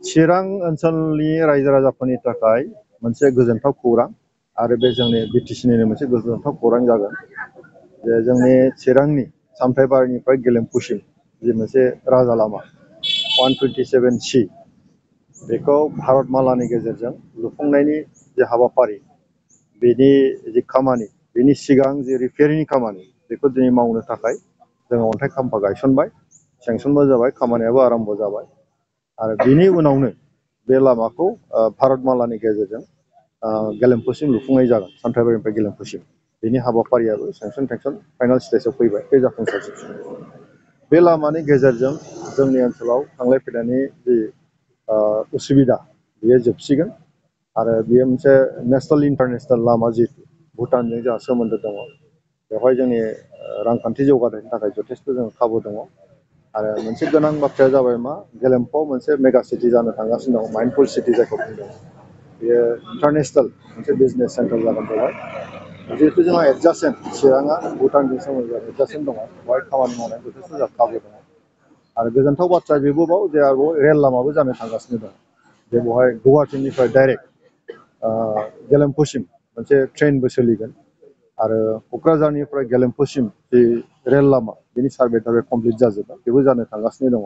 चिरां ओनसोलनि रायजो राजाफोरनि थाखाय मोनसे गोजोनथाव खौरां आरो बे जोंनि बिटिसिनिनो मोनसे गोजोनथाव खौरां जागोन जे जोंनि चिरांनि सामथाइबारिनिफ्राय गेलेमफुसिम जि मोनसे राजा लामा 127C बेखौ भारतमालानि गेजेरजों लुफुंनायनि जे हाबाफारि बेनि जि खामानि बेनि सिगां जि रिपेयारिंनि खामानि बेखौ दिनै मावनो थाखाय जोङो अन्थाइ खाम्फा गायसनबाय सेंसनबो जाबाय खामानियाबो आराम्भ जाबाय आरो बिनि उनावनो बे लामाखौ भारतमालानि गेजेरजों गेलेमफुसिम लुफुंनाय जागोन सामथाइबारिनिफ्राय गेलेमफुसिम बेनि हाबाफारियाबो सेंसन टेंसन फाइनाल स्टेजाव फैबाय बे जाफुंसारसिम बे लामानि गेजेरजों जोंनि ओनसोलाव थांलाय फैलायनि जि उसुबिदा बेयो जोबसिगोन आरो बेयो मोनसे नेसनेल इन्टारनेसनेल लामा जिहेतु भुटानजों जोंहा सोमोन्दो दङ बेवहाय जोंनि रांखान्थि जौगानायनि थाखाय जथेस्थ' जों खाबु दङ आरो मोनसे गोनां बाथ्राया जाबाय मा गेलेमफुआव मोनसे मेगा सिटि जानो थांगासिनो दङ माइन्डफुल सिटि जायखौ बुंदों बेयो इन्टारनेसनेल मोनसे बिजनेस सेन्टार जागोन बेवहाय जिहेतु जोंहा एडजासेन्ट चिराङा भुटानजों सोमोन्दो एडजासेन्ट दङ बेवहाय खामानि मावनाय जथेस्थ' जोंहा खाबु दङ आरो गोजोनथाव बाथ्रा बेबोबाव जे रेल लामाबो जानो थांगासिनो दं जे बेवहाय गुवाहाटीनिफ्राय डाइरेक्ट गेलेमफुसिम मोनसे ट्रेनबो सोलिगोन आरो क'क्राझारनिफ्राय गेलेमफुसिम जि रेल लामा बेनि सार्भे कमप्लिट जाजोब्बाय बेबो जानो थांगासिनो दङ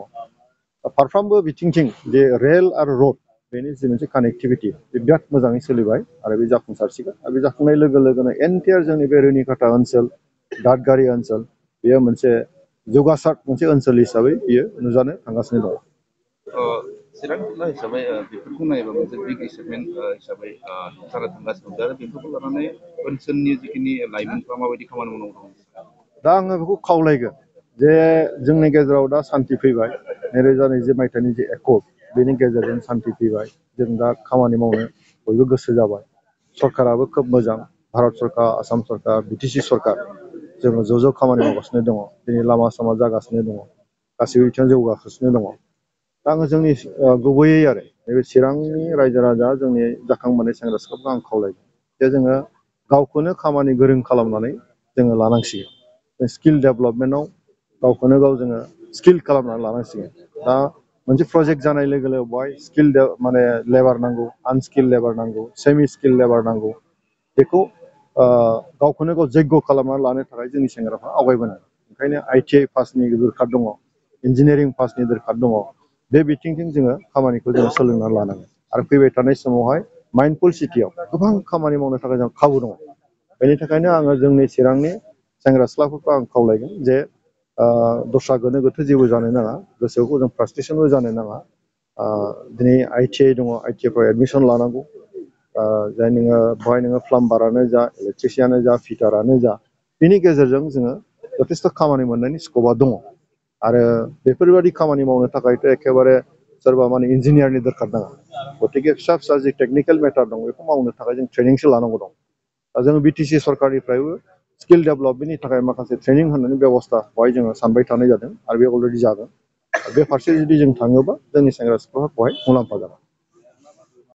फारफ्रोमबो बिथिंथिं जे रेल आरो रड बेनि जि मोनसे कानेक्टिभिटि बे बिराद मोजाङै सोलिबाय आरो बे जाफुंसारसिगोन आरो बे जाफुंनाय लोगो लोगोनो एन्टायार जोंनि बे रुनिकाटा ओनसोल दादगारि ओनसोल बेयो मोनसे जौगासार मोनसे ओनसोल हिसाबै बियो नुजानो थांगासिनो दङ चिरां जिल्ला हिसाबै बेफोरखौ नायोबा मोनसे बिग एचिभमेन्ट हिसाबै जानो थांगासिनो दं आरो बेफोरखौ लानानै ओनसोलनि जिखिनि लाइमोनफ्रा माबायदि खामानि मावनांगौ दं दा आङो बेखौ खावलायगोन जे जोंनि गेजेराव दा सान्थि फैबाय 2020 मायथाइनि जे एकर्ड बेनि गेजेरजों सान्थि फैबाय जों दा खामानि मावनो बयबो गोसो जाबाय सरकाराबो खोब मोजां भारत सरकार आसाम सरकार बिटिसि सरकार जोङो ज' खामानि मावगासिनो दङ दिनै लामा सामा जागासिनो दङ गासैबो बिथिङाव जौगागासिनो दङ दा आङो जोंनि गुबैयै आरो नैबे चिरांनि रायजो राजा जोंनि जाखांबोनाय सेंग्रा सिख्लाफोरखौ आं खावलायगोन जे जोङो गावखौनो खामानि गोरों खालामनानै जोङो लानांसिगोन स्किल डेभेलपमेन्टआव गावखौनो गाव जोङो स्किल खालामनानै लानांसिगोन दा मोनसे प्रजेक्ट जानाय लोगो लोगो बेवहाय स्किल माने लेबार नांगौ आनस्किल लेबार नांगौ सेमि स्किल लेबार नांगौ बेखौ गावखौनो गाव जैग्य खालामनानै लानो थाखाय जोंनि सेंग्राफ्रा आवगायबोनांगोन ओंखायनो ITI पासनि दरखार दङ इन्जिनियारिं पासनि दरखार दङ बे बिथिंजों जोङो खामानिखौ जोङो सोलोंनानै लानांगोन आरो फैबाय थानाय समावहाय माइन्डफुल सिटियाव गोबां खामानि मावनो थाखाय जों खाबु दङ बेनि थाखायनो आङो जोंनि चिरांनि सेंग्रा सिख्लाफोरखौ आं खावलायगोन जे दस्रा गोनो गोथो जेबो जानो नाङा गोसोखौ जों फ्रास्ट्रेसनबो जानो नाङा दिनै ITI दङ ITIफ्राव एडमिसन लानांगौ जाय नोङो बेवहाय नोङो प्लाम्बारानो जा इलेक्ट्रिसियानो जा फिटारानो जा बिनि गेजेरजों जोङो जथेस्थ' खामानि मोननायनि स्कपा दङ आरो बेफोरबायदि खामानि मावनो थाखायथ' एखेबारे सोरबा माने इन्जिनियारनि दरखार नाङा गतिके फिसा फिसा जि टेकनिकेल मेटार दं बेखौ मावनो थाखाय जों ट्रेनिंसो लानांगौ दं दा जोङो बिटिसि सरकारनिफ्रायबो स्किल डेभेलपमेन्टनि थाखाय माखासे ट्रेनिं होनायनि बेबस्था बेवहाय जोङो सानबाय थानाय जादों आरो बे अलरेडि जागोन बे फारसे जुदि जों थाङोबा जोंनि सेंग्रा सिख्लाफ्रा बेवहाय मुलाम्फा जागोन